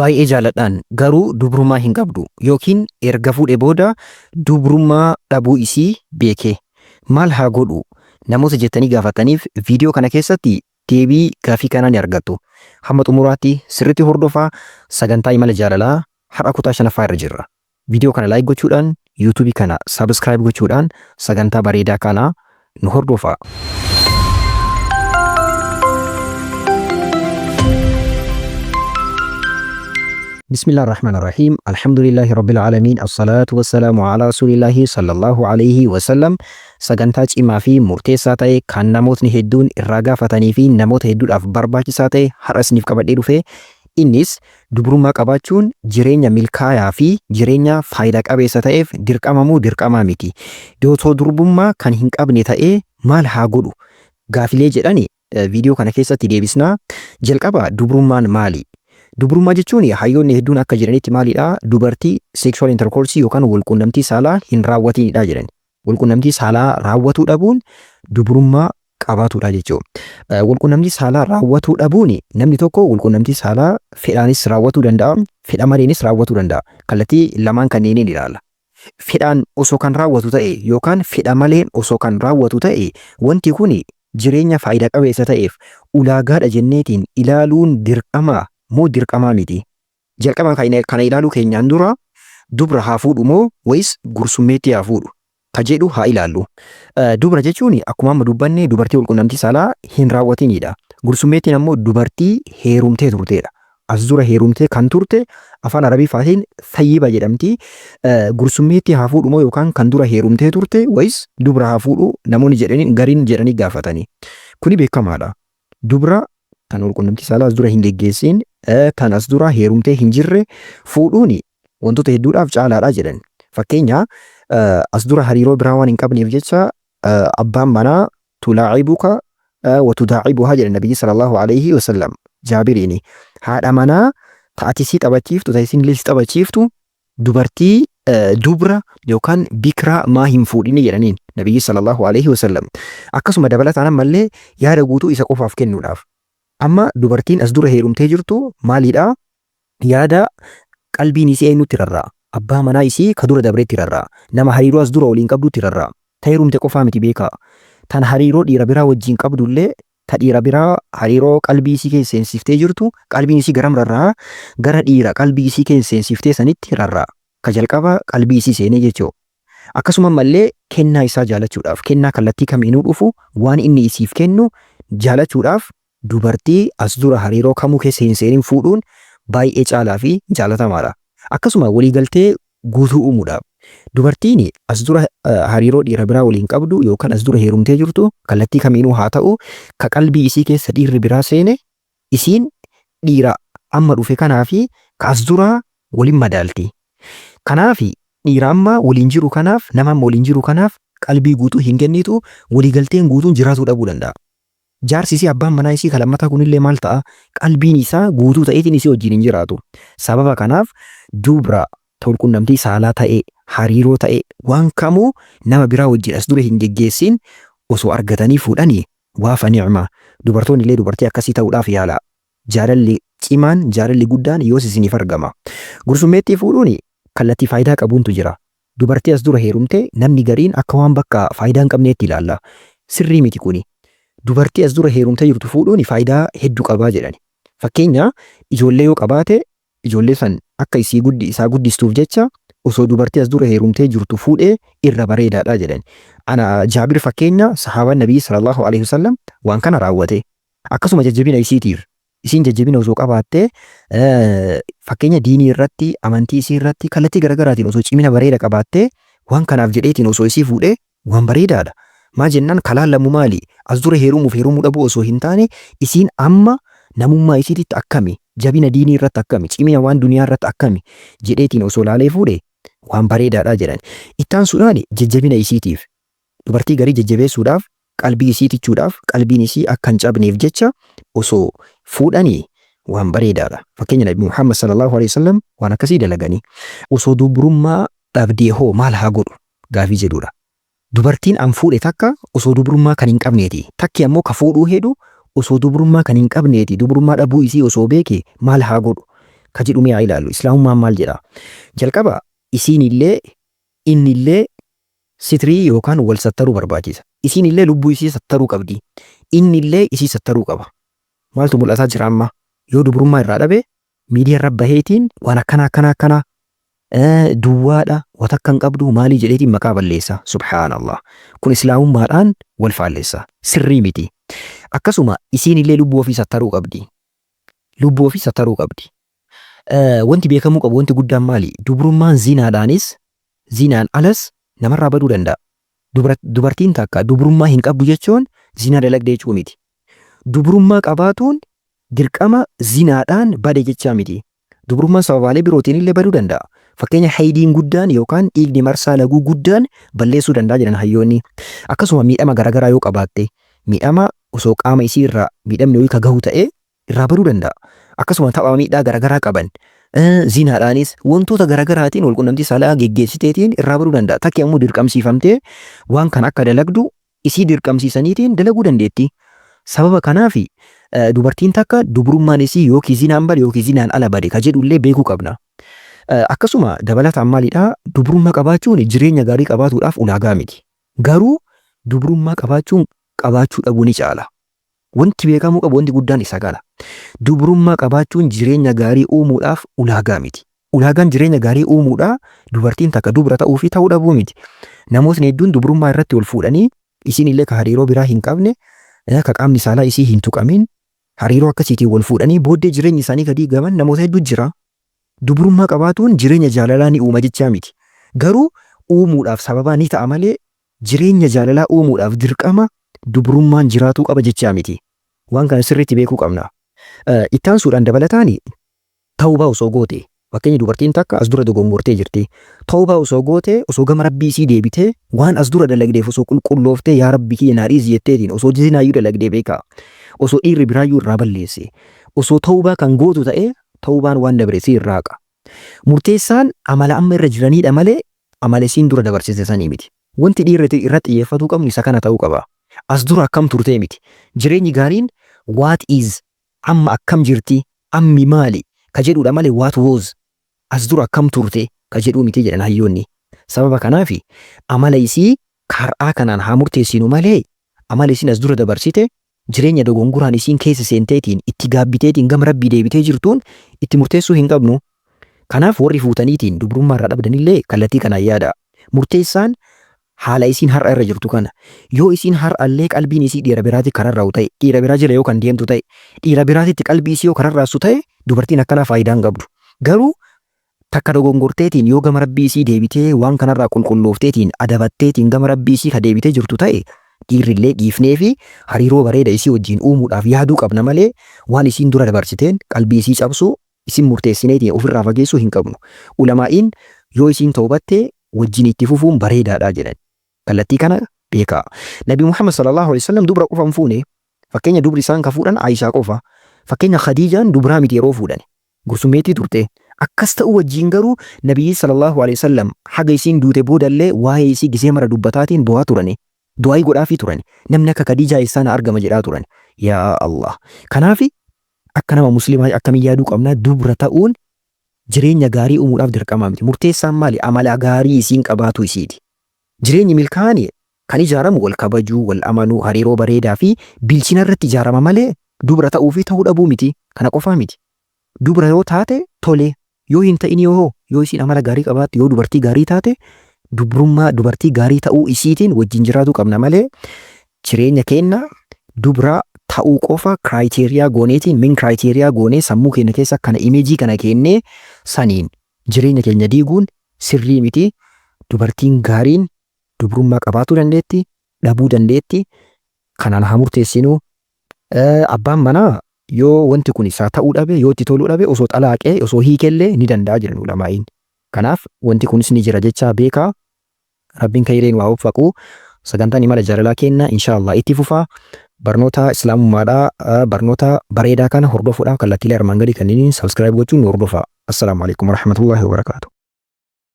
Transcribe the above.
Baay'ee jaaladhaan garuu dubrummaa hin qabdu yookiin erga fuudhe booda dubrummaa dhabuu isii beeke maal haa godhu namoota jettanii gaafattaniif viidiyoo kana keessatti deebii gaafii kanaa ni argattu. Hamma xumuraatti sirriitti hordofaa sagantaa imala jaalalaa har'a kutaa 5ffaa irra jirra. Viidiyoo kana like gochuudhaan YouTube kana subscribe gochuudhaan sagantaa bareedaa kana nu hordofaa. Bismillah ar-Rahman ar-Rahim. Alhamdulillahi Rabbil Aalamiin. Assalatu wassalamu ala Rasulillahi sallallahu alayhi wasallam. Sagantaa cimaa fi murteessaa ta'e kan namootni hedduun irraa gaafatanii fi namoota hedduudhaaf barbaachisaa ta'e har'a isiniif qabadhee dhufe. Innis dubrummaa qabaachuun jireenya milkaayaa fi jireenya faayida qabeessa ta'eef dirqama moo dirqamaa miti? Otoo durbummaa kan hin qabne ta'ee maal haa godhu? Gaafilee jedhani viidiyoo kana keessatti deebisna. Jalqaba dubrummaan maali? Dubrummaa jechuun hayyoonni hedduun akka jedhanitti maalidha? Dubartii sexual intercourse yookaan walquunnamtii saalaa hin raawwatinidha jedhan. Walquunnamtii saalaa raawwatuu dhabuun dubrummaa qabaatuudha jechuudha. Walquunnamtii saalaa raawwatuu dhabuun namni tokko walquunnamtii saalaa fedhaanis raawwatuu danda'a, fedha maleenis raawwatuu danda'a. Kallattii lamaan kanneeniin ilaalla. Fedhaan osoo kan raawwatu ta'e yookaan fedha maleen osoo kan raawwatu ta'e wanti kun jireenya faayida qabeessa ta'eef ulaagaadha jenneetiin ilaaluun dirqama moo dirqamaa miti? Jalqaba kana ilaaluu keenyaan dura dubra haa fuudhu moo wayis gursummeettii haa fuudhu ka jedhu haa ilaallu. Dubra jechuun akkuma amma dubbanne dubartii walqunnamtii saalaa hin raawwatiniidha. Gursummeettiin ammoo dubartii heerumtee turteedha. As dura heerumtee kan turte afaan Arabiffaatiin thayyiba jedhamti. Gursummeettii haa fuudhu moo yookaan kan dura heerumtee turte wayis dubra haa fuudhu namoonni jedhanii gariin jedhanii gaafatanii. Kuni beekamaadha. Dubra tan walqunnamtii saalaa as dura hin geggeessin, tan as dura heerumtee hin jirre fuudhuun wantoota hedduudhaaf caalaadha jedhan. Fakkeenya as dura hariiroo biraa waan hin qabneef jecha abbaan manaa tulaa'ibuka wa tudaa'ibuhaa jedhan nabiyyi sallallahu alayhi wasallam Jaabiriini. Haadha manaa ta ati isii taphachiiftu ta isin illee si taphachiiftu dubartii dubra yookaan bikraa maa hin fuudhini jedhaniin nabiyyi sallallahu alaihi wasallam. Akkasuma dabalataan ammallee yaada guutuu isa qofaaf kennuudhaaf. Amma dubartiin as dura heerumtee jirtu maaliidha? Yaada qalbiin isii eenyutti rarra'a? Abbaa manaa isii ka dura dabretti rarra'a. Nama hariiroo as dura waliin qabdutti rarra'a. Ta heerumte qofaa miti beekaa. Tan hariiroo dhiira biraa wajjin qabdullee ta dhiira biraa hariiroo qalbii isii keessa seensiftee jirtu qalbiin isii garam rarra'a? Gara dhiira qalbii isii keessa seensiftee sanitti rarra'a. Ka jalqaba qalbii isii seenee jechuu. Akkasuma ammallee kennaa isaa jaalachuudhaaf kennaa kallattii kamiinuu dhufu waan inni isiif kennu jaalachuudhaaf dubartii as dura hariiroo kamuu keessa hin seenin fuudhuun baay'ee caalaa fi jaalatamaadha. Akkasuma waliigaltee guutuu uumuudhaaf. Dubartiin as dura hariiroo dhiira biraa waliin qabdu yookaan as dura heerumtee jirtu kallattii kamiinuu haa ta'u ka qalbii isii keessa dhiirri biraa seene isiin dhiira amma dhufe kanaa fi ka as duraa waliin madaalti. Kanaaf dhiira amma waliin jiru kanaaf nama amma waliin jiru kanaaf qalbii guutuu hin kennitu waliigalteen guutuun jiraatuu dhabuu danda'a. Jaarsi isii abbaan manaa isii ka lammataa kunillee maal ta'a? Qalbiin isaa guutuu ta'eetiin isii wajjin hin jiraatu. Sababa kanaaf dubra ta walqunnamtii saalaa ta'e, hariiroo ta'e, waan kamuu nama biraa wajjin as dura hin geggeessin osoo argatanii fuudhanii waa fa ni'ma. Dubartoonni illee dubartii akkasii ta'uudhaaf yaalaa. Jaalalli cimaan, jaalalli guddaan yoos isiniif argama. Gursummeettii fuudhuun kallattii faayidaa qabuuntu jira. Dubartii as dura heerumte namni gariin akka waan bakka faayidaa hin qabneetti ilaalla. Sirrii miti kuni. Dubartii as dura heerumtee jirtu fuudhuun faayidaa heddu qabaa jedhani. Fakkeenya ijoollee yoo qabaate ijoollee san akka isii guddi isaa guddistuuf jecha osoo dubartii as dura heerumtee jirtu fuudhee irra bareedaadha jedhani. Ana Jaabir fakkeenya sahaabaan Nabiyyi sallallahu alaihi wasallam waan kana raawwate. Akkasuma jajjabina isiitiif isiin jajjabina osoo qabaattee fakkeenya diinii irratti amantii isii irratti kallattii garagaraatiin osoo cimina bareeda qabaattee waan kanaaf jedheetiin osoo isii fuudhee waan bareedaadha. Maa jennaan ka laallamu maali? As dura heerumuuf heerumuu dhabuu osoo hin taane isiin amma namummaa isiititti akkami? Jabina diinii irratti akkami? Cimina waan duniyaa irratti akkami? Jedheetiin osoo laalee fuudhe waan bareedaadha jedhan. Itti aansuudhaan jajjabina isiitiif dubartii garii jajjabeessuudhaaf qalbii isii tichuudhaaf qalbiin isii akka hin cabneef jecha osoo fuudhanii waan bareedaadha. Fakkeenya Nabi Muhammad sallallahu alaihi wasallam waan akkasii dalaganii. Osoo dubrummaa dhabdee hoo maal haa godhu gaafii jedhuudha. Dubartiin an fuudhe takka osoo dubrummaa kan hin qabneeti. Takki ammoo ka fuudhuu hedu osoo dubrummaa kan hin qabneeti. Dubrummaa dhabuu isii osoo beeke maal haa godhu? Ka jedhu mee haa ilaallu. Islaamummaan maal jedha? Jalqaba isiinillee innillee sitrii yookaan wal sattaruu barbaachisa. Isiinillee lubbuu isii sattaruu qabdi. Innillee isii sattaruu qaba. Maaltu mul'ataa jira amma? Yoo dubrummaa irraa dhabe miidiyaa irra baheetiin waan akkana akkana akkanaa duwwaadha, wa takka hin qabdu, maalii jedheetiin maqaa balleessa. Subhaanallah. Kun islaamummaadhaan wal faallessa. Sirrii miti. Akkasuma isiinillee lubbuu ofii sattaruu qabdi. Lubbuu ofii sattaruu qabdi. Wanti beekamuu qabu wanti guddaan maali? Dubrummaan zinaadhaanis zinaan alas namarraa baduu danda'a. Dubartiin takka dubrummaa hin qabdu jechuun zinaa dalagde jechuu miti. Dubrummaa qabaatuun dirqama zinaadhaan bade jechaa miti. Dubrummaan sababaalee birootiin illee baduu danda'a. Fakkeenya haydiin guddaan yookaan dhiigni marsaa laguu guddaan balleessuu danda'a jedhan hayyoonni. Akkasuma miidhama garaagaraa yoo qabaatte, miidhama osoo qaama isii irraa miidhamni wayii ka gahu ta'ee irraa baduu danda'a. Akkasuma tapha miidhaa garaagaraa qaban, zinaadhaanis wantoota garaagaraatiin walqunnamtii saalaa geggeessiteetiin irraa baduu danda'a. Takki ammoo dirqamsiifamtee waan kana akka dalagdu isii dirqamsiisaniitiin dalaguu dandeetti. Sababa kanaaf dubartiin takka dubrummaan isii yookiin zinaan bade yookiin zinaan ala bade ka jedhu illee beekuu qabna. Akkasuma dabalataan maalidha, dubrummaa qabaachuun jireenya gaarii qabaatuudhaaf ulaagaa miti. Garuu dubrummaa qabaachuun qabaachuu dhabuu ni caala. Wanti beekamuu qabu wanti guddaan isa kana. Dubrummaa qabaachuun jireenya gaarii uumuudhaaf ulaagaa miti. Ulaagaan jireenya gaarii uumuudhaa dubartiin takka dubra ta'uu fi ta'uu dhabuu miti. Namootni hedduun dubrummaa irratti wal fuudhanii isiin illee ka hariiroo biraa hin qabne, ka qaamni saalaa isii hin tuqamin, hariiroo akkasiitiin wal fuudhanii booddee jireenyi isaanii ka diigaman namoota hedduu jira. Dubrummaa qabaatuun jireenya jaalalaa ni uuma jechaa miti. Garuu uumuudhaaf sababaa ni ta'a malee jireenya jaalalaa uumuudhaaf dirqama dubrummaan jiraatuu qaba jechaa miti. Waan kana sirriitti beekuu qabna. Itti aansuudhaan dabalataan tawbaa osoo goote, fakkeenya dubartiin takka as dura dogongortee jirti. Tawbaa osoo goote, osoo gama Rabbii isii deebitee, waan as dura dalagdeef osoo qulqullooftee, yaa Rabbi kiyya naa dhiisi jetteetiin, osoo zinaayyuu dalagdee beekaa, osoo dhiirri biraayyuu irraa balleesse, osoo tawbaa kan gootu ta'ee, tawbaan waan dabre isii irraa haqa. Murteessaan amala amma irra jiraniidha malee amala isiin dura dabarsite sanii miti. Wanti dhiirri irratti xiyyeeffatuu qabnu isa kana ta'uu qaba. As dura akkam turtee miti. Jireenyi gaariin what is, amma akkam jirti, ammi maali ka jedhuudha malee what was, as dura akkam turte ka jedhuu miti jedhan hayyoonni. Sababa kanaaf amala isii har'aa kanaan haa murteessinu malee amala isiin as dura dabarsite, jireenya dogongoraan isiin keessa seenteetiin itti gaabbiteetiin gama Rabbii deebitee jirtuun itti murteessuu hin qabnu. Kanaaf warri fuutaniitiin dubrummaa irraa dhabdanillee kallattii kanaan yaada. Murteessaan haala isiin har'a irra jirtu kana. Yoo isiin har'allee qalbiin isii dhiira biraatti kararraa'u ta'e, dhiira biraa jala yoo kan deemtu ta'e, dhiira biraatitti qalbii isii yoo kararraassu ta'e, dubartiin akkanaa faayidaa hin qabdu. Garuu takka dogongorteetiin yoo gama Rabbii isii deebitee, waan kanarraa qulqulloofteetiin adabatteetiin gama Rabbii isii ka deebitee jirtu ta'e, dhiirrillee dhiifnee fi hariiroo bareeda isii wajjin uumuudhaaf yaaduu qabna malee waan isiin dura dabarsiteen qalbii isii cabsuu, isin murteessineetiin ofirraa fageessuu hin qabnu. Ulamaa'iin yoo isiin tawbatte wajjin itti fufuun bareedaadha jedhan. Kallattii kana beekaa. Nabi Muhammad sallallahu alaihi wasallam dubra qofa hin fuune. Fakkeenya dubri isaan ka fuudhan Aayishaa qofa. Fakkeenya Khadiijaan dubraa miti yeroo fuudhan. Gursummeettii turte. Akkas ta'uu wajjin garuu Nabiyyi sallallahu alaihi wasallam haga isiin duute boodallee waa'ee isii gisee mara dubbataatiin bo'aa turani. Du'aayii godhaafii turani. Namni akka Khadiijaa eessaa na argama jedhaa turan. Yaa Allah. Kanaafi akka nama muslimaa akkamiin yaaduu qabna? Dubra ta'uun jireenya gaarii uumuudhaaf dirqamaa miti. Murteessaan maali? Amala gaarii isiin qabaatu isiiti. Jireenyi milkaa'aan kan ijaaramu wal kabajuu, wal amanuu, hariiroo bareedaa fi bilchina irratti ijaarama malee dubra ta'uu fi ta'uu dhabuu miti. Kana qofaa miti. Dubra yoo taate tole, yoo hin ta'in yoo yoo isiin amala gaarii qabaatte, yoo dubartii gaarii taate, dubrummaa dubartii gaarii ta'uu isiitiin wajjin jiraatuu qabna malee jireenya keenya dubra ta'uu qofa criteria gooneetiin, min criteria goonee sammuu keenya keessa kana imeejii kana keennee saniin jireenya keenya diiguun sirrii miti. Dubartiin gaariin dubrummaa qabaatuu dandeetti, dhabuu dandeetti. Kanaan haa murteessinu. Abbaan manaa yoo wanti kun isaa ta'uu dhabe, yoo itti toluu dhabe, osoo xalaaqee osoo hiikellee ni danda'a jedhan ulamaa'iin. Kanaaf wanti kunis ni jira jechaa beekaa. Rabbiin kayree nu haa waffaqu. Sagantaan imala jaalalaa kenna insha Allah itti fufa. Barnoota islaamummaadhaa, barnoota bareedaa kana hordofuudhaaf kallattiilee armaan gadii kanneen subscribe gochuun nu hordofaa. Assalaamu alaikum warahmatullahi wabarakaatuh.